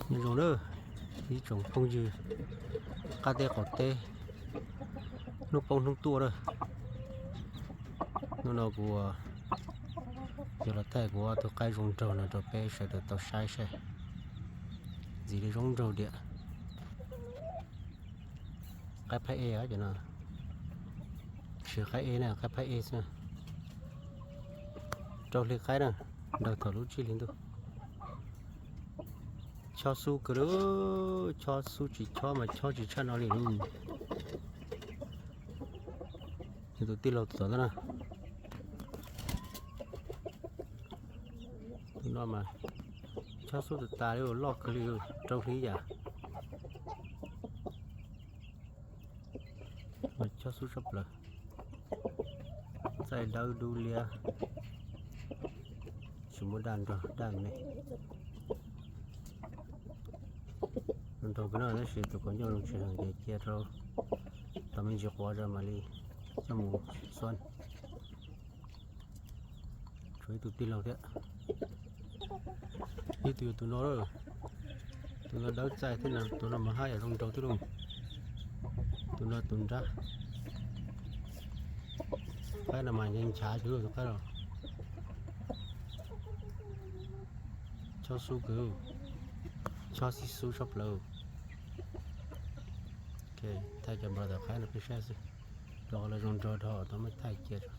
Nyob zoo na, ib tsoom phooj ywg qab teb qaum teb, hnub poob hnub tuaj na. Hnub no kuv yog los thaij kuv ob tug qaib zoo nraug no rau peb sawv daws tau saib saib. Ntxiv li zoo nraug diam. Qaib phab ej cov no, tsis qaib ej na, qaib phab ej xwb. Rau hli qaib na, nraug thaum lub tsib hli ntuj. Chob xub kawg li, chob xub tsis chob mas chob tsis tshaj no li lauj. Yog tus tij laug tom ntej na. Tus no mas chob xub tas tas li, loj kawg li, rau hli yam. Mas chob xub sab plaws, txaij dawb dub liab, tsis muaj daj nrog daj me. Nraug kawg no tab sis tus quav ncauj zoo tsis heev ces cia rau tau me ntsis quav rau mam li coj mus xuab. Tshuav ib tug tij laug thiab. Ib tug yog tus no, tus no dawb txaij thiab, tus no mas haj yam zoo nraug thiab lauj. Tus no tus nrab. Qaib no mas nchav nchav tsuas tus qaib no. Chob xub kawg, chob xib xub sab plaws. Thaij cov npawg tom qaib no peb saib xwb, rau qhov lawv zoo nraug dhau tau muab thaij cia tso.